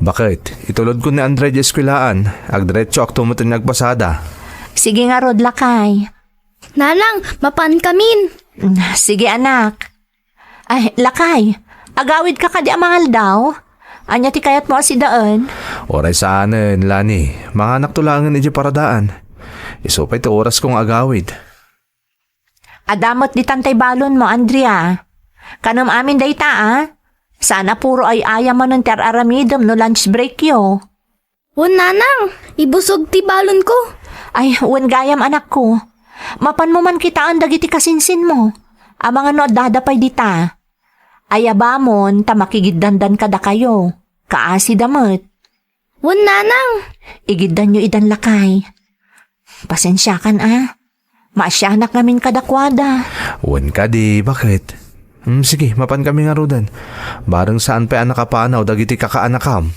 Baket, itulodko ni Andre di eskuelaan, agdiretsoak tumeten nga agpasada. Sige ngarud, lakay. Nanang, mapankamin. Mm, sige, anak. Ay, lakay, agawidka kadi a mangaldaw? Ania ti kayatmo a sidaen? Uray saanen, Lani. Manganakto laengen idiay paradaan. Isu pay ti orasko nga agawid. Adda met ditan tay balonmo, Andrea. Kanem amin dayta, a? Saan a puro ay-ayam manen ti ar-aramidem no lunch breakyo. Wen, nanang, ibusog ti balonko. Ay, wen gayam, anakko. Mapanmo man kitaen dagiti kasinsinmo. Amangan no addada pay dita. Ayabamon ta makigiddandan kadakayo. Kaasida met. Wen, nanang. Igiddanyo idan, lakay. Pasensiakan, a. Maasianak ngamin kadakuada. Wen kadi, baket? Hmm, sige, mapankami ngaruden. Bareng saan pay a nakapanaw dagiti kakaanakam.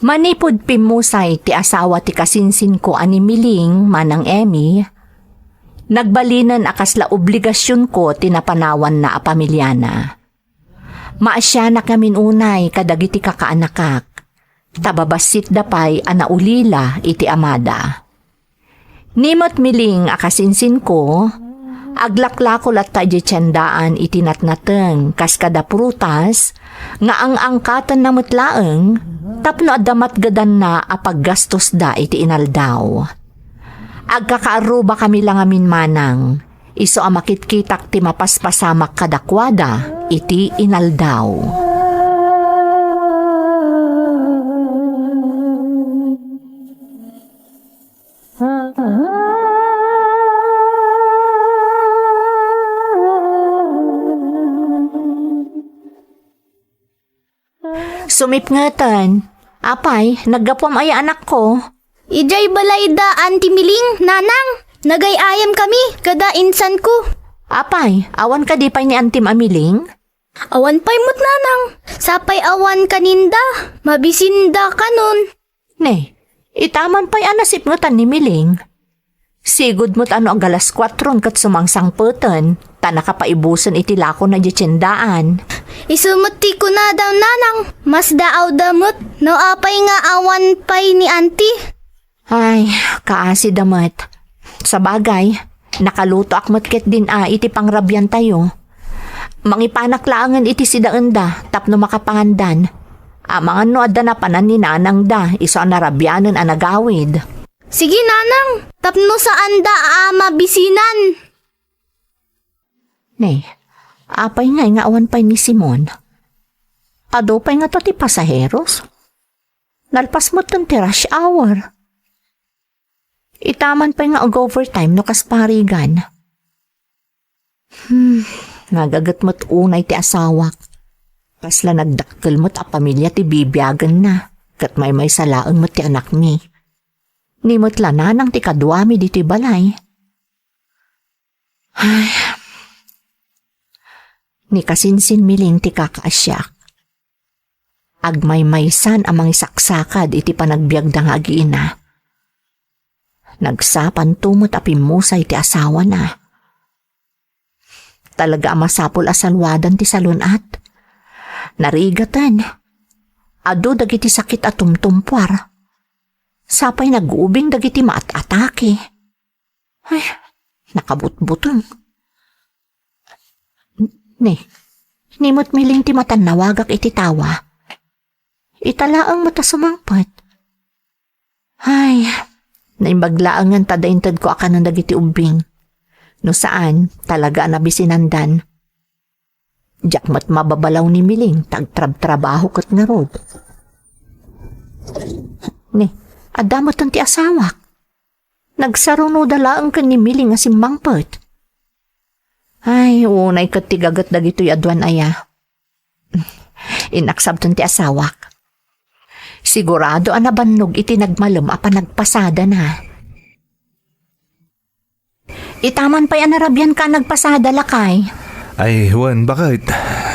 Manipud pimmusay ti asawa ti kasinsinko a ni Miling, Manang Emmy, nagbalinen a kasla obligasionko ti napanawanna a pamiliana. Maasianak ngamin unay kadagiti kakaanakak, ta babassitda pay a naulila iti amada. Ni met Miling a kasinsinko, aglaklako latta idiay tiendaan iti natnateng kas kada prutas nga ang-angkatenna met laeng tapno adda matgedanna a paggastosda iti inaldaw. Agkakaarrubakami la ngamin, manang, Isu a makitkitak ti mapaspasamak kadakuada iti inaldaw. Sumipngeten. Apay, naggapuam aya, anakko? Idiay balayda Auntie Miling, nanang. Nagay-ayam kami kada insanko. Apay, awan kadi pay ni Auntie Miling? Awan pay met, nanang. Sapay awan kaninda, mabisinda kanon. Ne, itaman pay a nasipngetan ni Miling. Sigud met a no agalas kuatron ket sumangsangpeten, ta nakapaibusen iti lakona idiay tiendaan. Isu met ti kunada, nanang, masdaawda met no apay nga awan pay ni Auntie. Ay, kaasida met. Sabagay, nakalutoak met ketdin a iti pangrabiantayo. Mangipanak laengen iti sidaenda tapno makapangandan. Amangan no adda napanan ni nanangda isu a narabianen a nagawid. Sige, nanang, tapno saanda a mabisinan. Ne, apay ngay nga awan pay ni Simon? Adu pay ngata ti pasaheros? Nalpas metten ti rush hour. Itaman pay nga ag-overtime no kas parigan. Hmm, nagaget met unay ti asawak. Kasla nagdakkel met a pamilia ti bibiagenna, ket maymaysa laeng met ti anakmi. Ni met la nanang ti kaduami ditoy balay. Ay. Ni kasinsin Miling ti kakaasiak. Agmaymaysan a mangisaksakad iti panagbiagda nga agiina. Nagsapanto met a pimmusay ti asawana. Talaga a masapul a saluadan ti salun-at. Narigaten. Adu dagiti sakit a tumtumpuar. Sapay nagubing dagiti maat-atake. Ay, nakabutbuteng. Ni, ni met Miling ti matannawagak iti tawa. Ita laeng met a sumangpet. Ay, naimbag laengen ta da intedko a kanen dagiti ubbing. No saan, talaga a nabisinandan. Diak met mababalaw ni Miling ta agtrabtrabaho ket ngarud. Ni, adda metten ti asawak. Nagsarunoda laeng ken ni Miling a simmangpet. Ay, unay ket ti gaget dagitoy a duan aya. Inaksabton ti asawak. Sigurado a nabannog iti nagmalem a panagpasadana. Itaman pay a narabianka a nagpasada, lakay. Ay, wen, baket.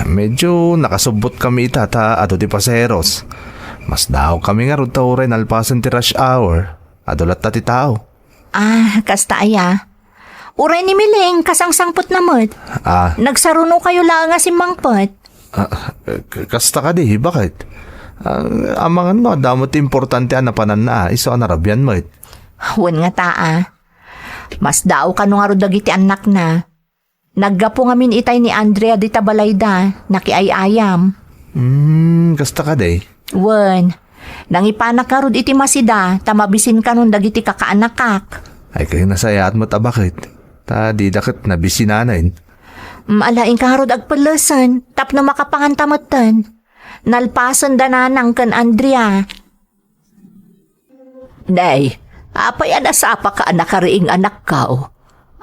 Medyo nakasubbot kami ita ta adu ti paseros. Masdaaw kami ngarud ta uray nalpasen ti rush hour. Adu latta ti tao. Ah, kasta aya. Uray ni Miling, kasangsangpetna met. Ah. Nagsarunokayo laeng a simmangpet. Ah, k-, kasta kadi, baket? Ah, amangan no, adda met ti importante a napananna, ah, isu a narabian met. Wen ngata, ah. Masdaaw kano ngarud dagiti annakna. Naggapu ngamin itay ni Andrea dita balayda, nakiay-ayam. Hmm, kasta kadi? Wen, nangipanak ngarud iti masida, ta mabisin kanon dagiti kakaanakak. Ay, kay nasayaat met a baket. Ta dida ket nabisinanen. Mm, ala, inka ngarud agpellesen, tapno makapanganta metten. Nalpasen da Nanang ken Andrea. Nay, apay a nasapaka a nakariing, anakko?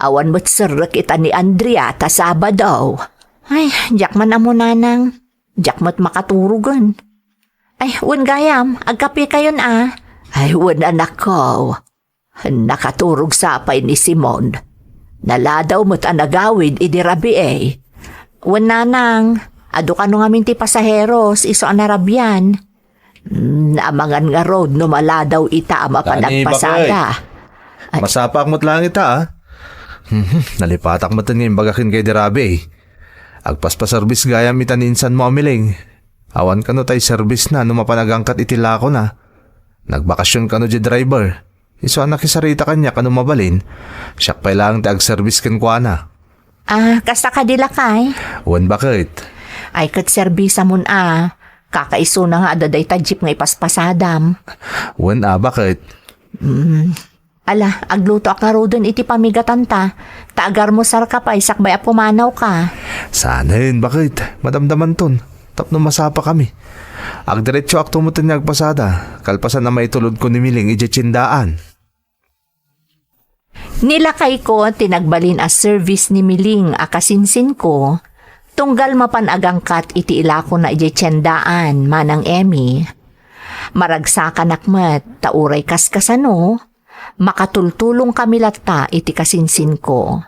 Awan met serrek ita ni Andrea ta Sabado. Ay, diak man ammo, Nanang. Diak met makaturogen. Ay, wen gayam, agkapekayon a. Ay, wen, anakko. Nakaturog sapay ni Simon. Naladaw met a nagawid idi rabii. Wen, Nanang, adu kano ngamin ti pasaheros isu a narabian. Hmm, amangan ngarud no maladaw ita a mapanagpasada. Ay. Masapaak met laeng ita, ah. Mhm, nalipatak met nga imbagak ken kay di rabii. Agpaspaservis gayam ita ni insanmo a Miling. Awan kano tay servisna no mapan agangkat iti lakona. Nagbakasyon kano di driver. Isu a nakisarita kaniak no mabalin, siak pay laeng ti agservis kenkuana. Ah, kasta kadi, lakay? Wen, baket. Ay, ket serbisamon a. Kakaisuna nga adda dayta jeep nga ipaspasadam. Wen a, baket. Mm. Ala, aglutoak ngaruden iti pamigatanta, ta agarmusarka pay sakbay a pumanawka. Saanen, baket, madamdamanton, tapno masapakami. Agdiretsoakto metten nga agpasada, kalpasan a maitulodko ni Miling idiay tiendaan. Nilakayko ti nagbalin a service ni Miling a kasinsinko, tunggal mapan agangkat iti ilakona idiay tiendaan, Manang Emmy. Maragsakanak met, ta uray kaskasano, makatultulongkami latta iti kasinsinko.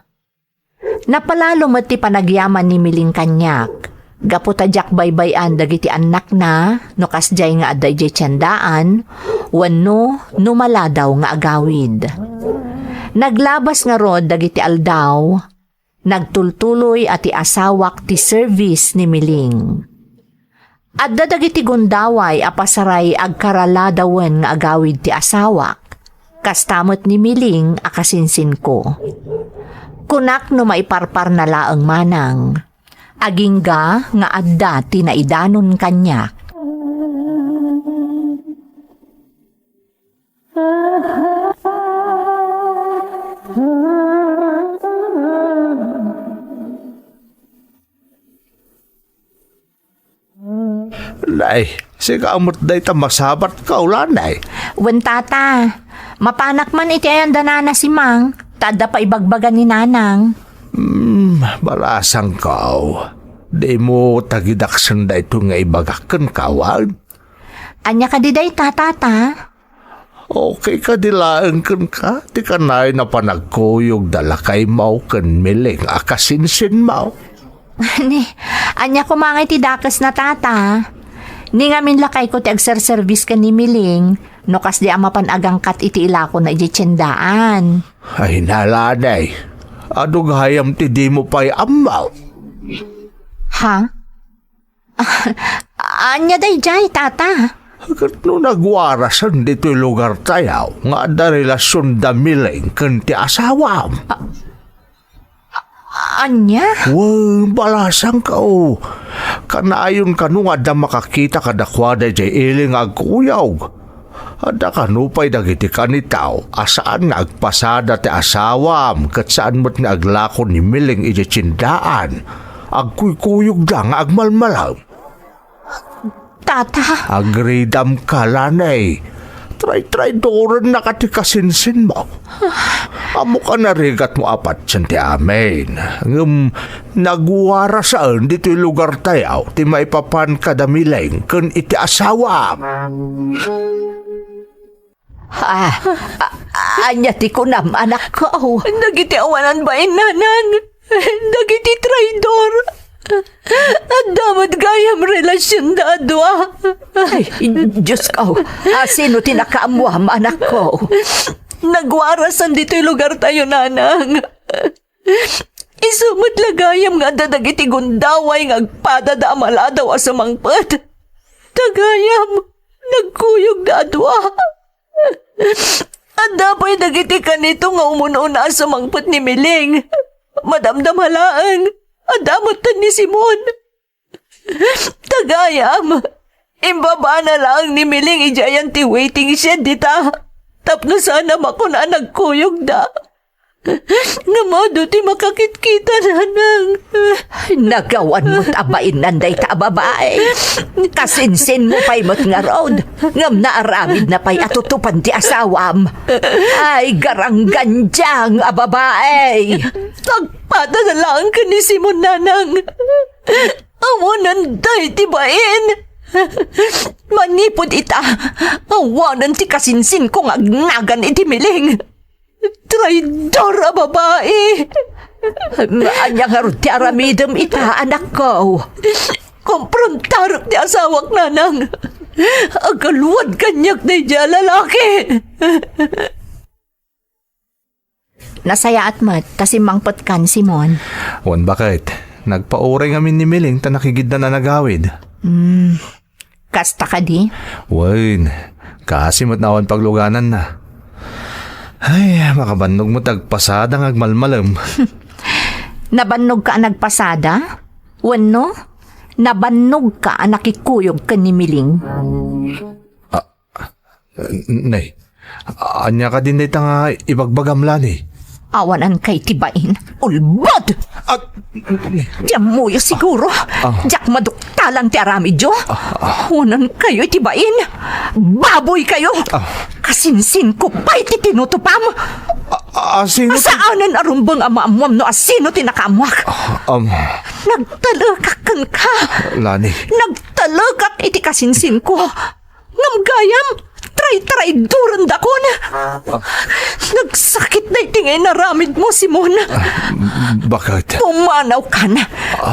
Napalalo met ti panagyaman ni Miling kaniak, gapu ta diak baybay-an dagiti annakna no kasdiay nga adda idiay tiendaan wenno no maladaw nga agawid. Naglabas ngarud dagiti aldaw, nagtultuloy a ti asawak ti service ni Miling. Adda dagiti gundaway a pasaray agkaraladawen nga agawid ti asawak. Kasta met ni Miling a kasinsinko. Kunak no maiparparna laeng manang, agingga nga adda ti naidanon kaniak. Nay, sika met dayta masabatko, lanay. Wen, tata. Mapanak man iti ayan da nana Simang, ta adda pay ibagbaga ni nanang. Hmm, balasangko. Dimo tagidaksen daytoy nga ibagak kenka, wen? Ania kadi dayta, tata? Okay kadi laeng kenka ti kanayon a panagkuyogda lakaymo ken Miling a kasinsinmo? Ni, ania koma ngay ti dakesna, tata? Ni ngamin lakayko ti agserserbis ken ni Miling, no kasdi a mapan agangkat iti ilakona idiay tiendaan. Ay, naladay. Adu gayam ti dimo pay ammo. Ha? Ania daydiay, tata? Ket no nagwarasen ditoy lugartayo nga adda relasion da Miling ken ti asawam. Ania? Wen, balasangko. Kanayon kano nga adda makakita kadakuada idiay ili nga agkuyog. Adda kano pay dagiti kanitaw a saan nga agpasada ti asawam ket saan met nga aglako ni Miling idiay tiendaan. Agkuykuyogda nga agmalmalem. Tata. Agridamka, lanay. Traytraydorennak ti kasinsinmo. Ammok a narigatmo a patien ti amin. Ngem nagwarasen ditoy lugartayo ti maipapan kada Miling ken iti asawam. Ah, a-, ania ti kunam, anakko? Dagiti awanan bain, nanang. Dagiti traidor. Adda met gayam relasion da a dua. Ay, Diosko, a, sino ti nakaammuam, anakko? Nagwarasan ditoy lugartayo, nanang. Isu met la gayam nga adda dagiti gundaway nga agpadada a maladaw a sumangpet. Ta gayam, nagkuyogda a dua. Adda pay dagiti kanito nga umun-una a sumangpet ni Miling. Madamdama laeng, adda metten ni Simon. Ta gayam, imbabana laeng ni Miling idiay ayan ti waiting shed dita. Tapno saan a makuna a nagkuyogda. Ngem adu ti makakitkita, nanang. Nagawan met a bainnan dayta a babai. Kasinsinmo pay met ngarud, ngem naaramidna pay a tutupan ti asawam. Ay, garanggandiang a babai! Agpadada laeng ken ni Simon, nanang. Awanan dayta bain. Manipud ita, awanen ti kasinsinko nga agnagan iti Miling. Traidor a babai! Ania ngarud ti aramidem ita, anakko? Komprontarek ti asawak, nanang. Agaluad kaniak daydiay a lalaki. Nasayaat met ta simmangpetkan, Simon. Wen, baket. Nagpauray ngamin ni Miling ta nakigiddan a nagawid. Hmm. Kasta kadi? Wen, kaasi met awan paglugananna. Ay, makabannog met agpasada nga agmalmalem. Nabannogka a nagpasada? Wenno, nabannogka a nakikuyog ken ni Miling? Ah, nay, Ania kadin dayta nga ibagbagam, Lani? Awanan kay ti bain. Ulbod! Ah, Ti ammoyo siguro. Ah. Diak maduktalan ti aramidyo. Ah, ah. Awanan kayo iti bain. Baboy kayo! Ah. Kasinsinko pay ti tinutupam. Ah, ah, sino ti Saanen a rumbeng a maammuam no asino ti nakaammuak. Ah, um. Nagtalekak kenka. Lani. Nagtalekak iti kasinsinko. Ngem gayam, tray-traydorendakon. Nagsakit daydi nga inaramidmo, Simon. Ah, bakit? Pumanawkan,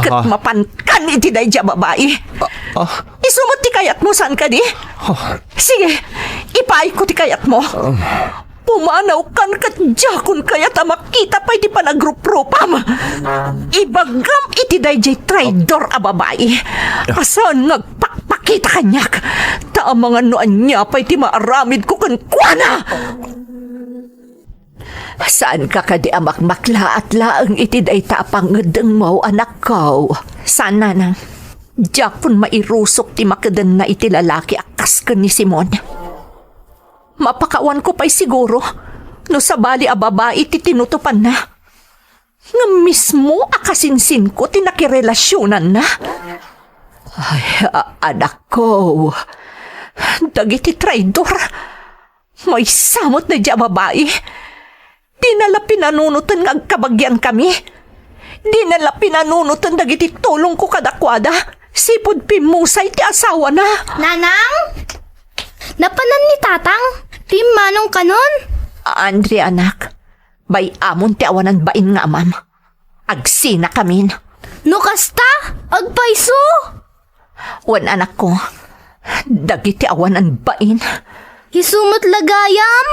ket Ah. mapankan iti daydi a babai. Ah, ah. Isu met ti kayatmo, saan kadi? Ah. Sige, ipaayko ti kayatmo. Ah. Pumanawkan ket diakon kayat a makita pay ti panagruprupam. Ibagam iti daydiay traidor a babai a saan nga agpakpakita kaniak, ta amangan no ania pay ti maaramidko kenkuana. Saanka kadi a makmaklaat laeng iti dayta a pangngeddengmo, anakko? Saan, nanang. Diakon mairusok ti makedenna iti lalaki a kas ken ni Simon. Mapakawanko pay siguro no sabali a babai ti tinutupanna. Ngem mismo a kasinsinko ti nakirelasionanna. Ay, a-, anakko, dagiti traidor. Maysa met daydi a babai. Dina la pinanunoten nga agkabagiankami. Dina la pinanunoten dagiti tulongko kadakuada. Sipud pimmusay ti asawana. Nanang? Napanan ni Tatang? Ti immanong kanon? Andrea, anak. Bay-amon ti awanan bain nga amam. Agsinakamin. No kasta, agpayso! Wen, anakko, dagiti awanan bain. Isu met la gayam,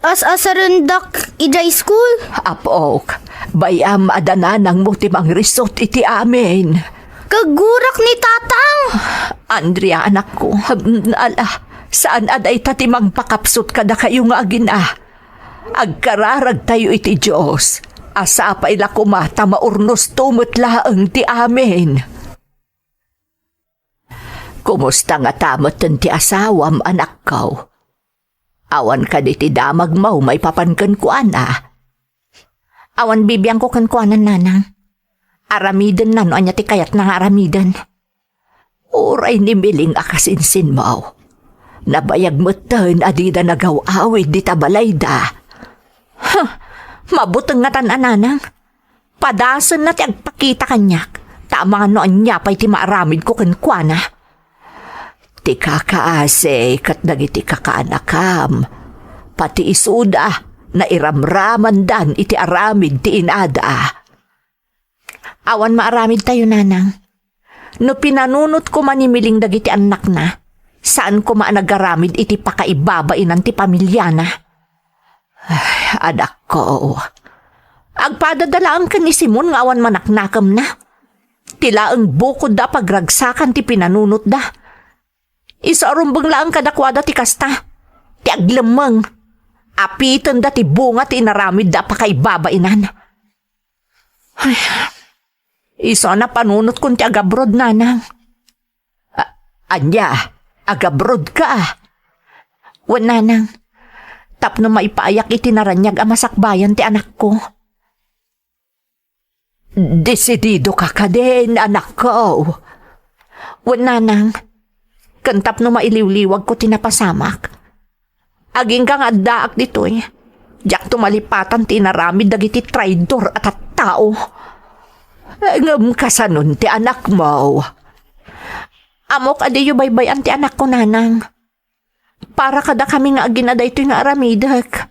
as-asarendak idiay school. Apok, bay-am a da nanangmo ti mangrisot iti amin. Kaggurak ni Tatang! Andrea, anakko, ala, saan a dayta ti mangpakapsut kadakayo nga agina. Agkararagtayo iti Dios, a sapay la koma ta maurnosto met laeng ti amin. Kumusta ngata metten ti asawam, anakko? Awan kadi ti damagmo maipapan kenkuana? Awan bibiangko kenkuana, nanang. Aramidenna no ania ti kayatna nga aramiden. Uray ni Miling a kasinsinmo. Nabayag metten a dida nagaw-awid dita balayda. Huh, mabuteng ngatan a, nanang. Padasenna ti agpakita kaniak, ta amangan no ania pay ti maaramidko kenkuana. Ti kakaasi ket dagiti kakaanakam, pati isuda, nairamramandan iti aramid ti inada. Awan maaramidtayo, nanang. No pinanunot koma ni Miling dagiti annakna, saan koma a nagaramid iti pakaibabainan ti pamiliana. Ay, anakko, agpadada laeng ken ni Simon nga awan manaknakemna. Ti laeng bukodda a pagragsakan ti pinanunotda. Isu a rumbeng laeng kadakuada ti kasta, ti aglemmeng. Apitenda ti bunga ti inaramidda a pakaibabainan. Ay, isu a napanunotkon ti agabrod, nanang. A-, ania? Agabrodka? Wen, nanang, tapno maipaayak iti naraniag a masakbayan ti anakko. Desididoka kadin, anakko? Wen, nanang, ken tapno mailiwliwagko ti napasamak. Agingga nga addaak ditoy, diakto malipatan ti inaramid dagiti traidor a tattao. Ngem kasanon ti anakmo? Ammok a diyo baybay-an ti anakko, nanang. Para kadakami nga agina daytoy nga aramidek.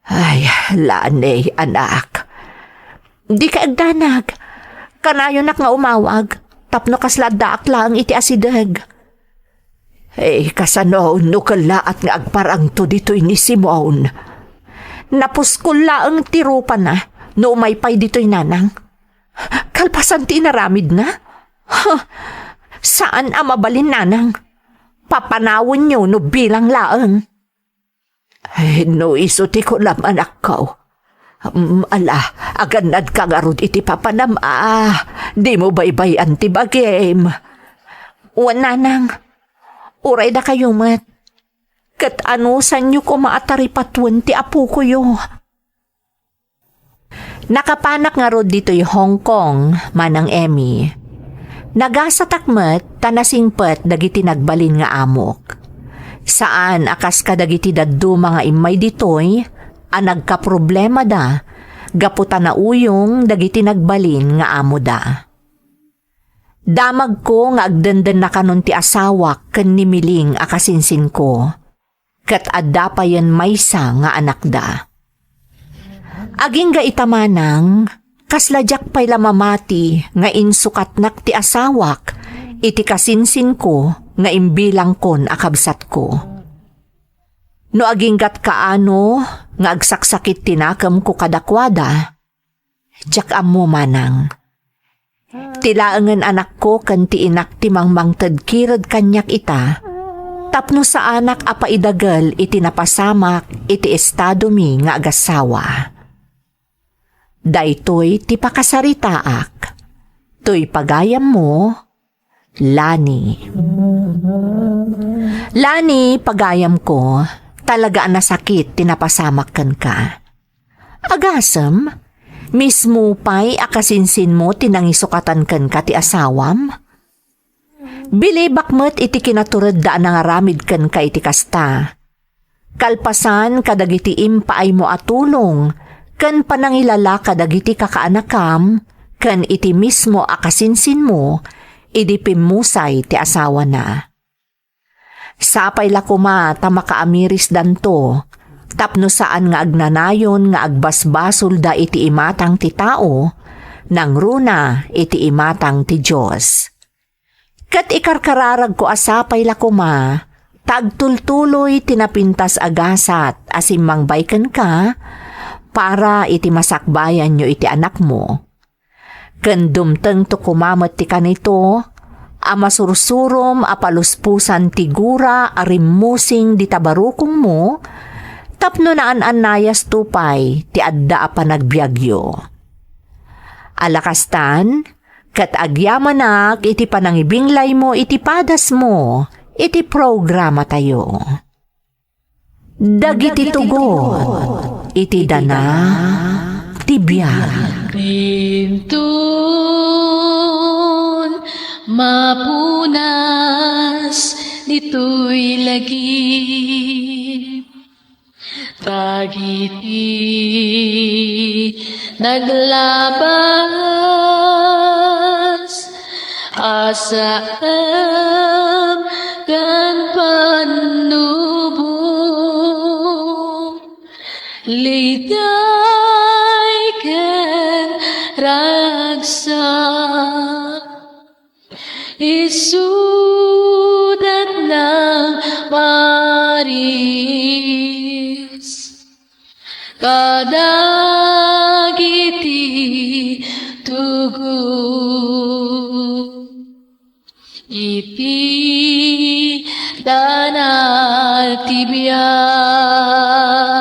Ay, Lani, anak. Dika agdanag. Kanayonak nga umawag, tapno kasla addaak laeng iti asideg. Eh, kasano no kellaat nga agparangto ditoy ni Simon? Napuskol laeng ti rupana no umay pay ditoy, nanang. Kalpasan ti inaramidna? Huh, saan a mabalin, nanang. Papanawenyo no bilang laeng. Ay, no isu ti kunam, anakko. Mm, ala, agannadka ngarud iti papanam, a. Dimo baybay-an ti bagim. Wen, nanang, uray dakayo met. Ket anusanyo koma a taripatuen ti apokoyo? Nakapanak ngarud ditoy Hong Kong, Manang Emmy. Nagasatak met ta nasingpet dagiti nagbalin nga amok. Saan a kas kadagiti dadduma nga immay ditoy a nagkaproblemada gapu ta nauyong dagiti nagbalin nga amoda. Damagko nga agdendennakanon ti asawak ken ni Miling a kasinsinko, ket adda payen maysa nga anakda. Agingga ita manang, kasla diak pay la mamati nga insukatnak ti asawak iti kasinsinko nga imbilangkon a kabsatko. No aginggat kaano nga agsaksakit ti nakemko kadakuada, diak ammo manang. Ti laengen anakko ken ti inak ti mangmangted kired kaniak ita, tapno saanak a paidagel iti napasamak iti estadomi nga agassawa. Daytoy ti pakasaritaak. Toy pagayammo, Lani. Lani, pagayamko, talaga a nasakit ti napasamak kenka. Agasem, mismo pay a kasinsinmo ti nangisukatan kenka ti asawam? Bilibak met iti kinaturedda a nangaramid kenka iti kasta. Kalpasan kadagiti impaaymo a tulong ken panangilala kadagiti kakaanakam ken iti mismo a kasinsinmo idi pimmusay ti asawana. Sapay la koma ta makaamirisdanto tapno saan nga agnanayon nga agbasbasolda iti imatang ti tao, nangruna iti imatang ti Dios. Ket ikarkararagko a sapay la koma ta agtultuloy ti napintas a gasat a simmangbay kenka para iti masakbayanyo iti anakmo. Ken dumtengto koma met ti kanito a masursurom a paluspusan ti gura a rimmusing dita barukongmo tapno naan-annayasto pay ti adda a panagbiagyo. Ala kastan, ket agyamanak iti panangibinglaymo iti padasmo iti programatayo. Dagiti tugot iti dana ti biag. Inton mapunas ditoy lagip, dagiti naglabas, asaem ken pannubo, liday ken ragsak. Isudat nang Maris kadagiti tugot iti dana ti biag.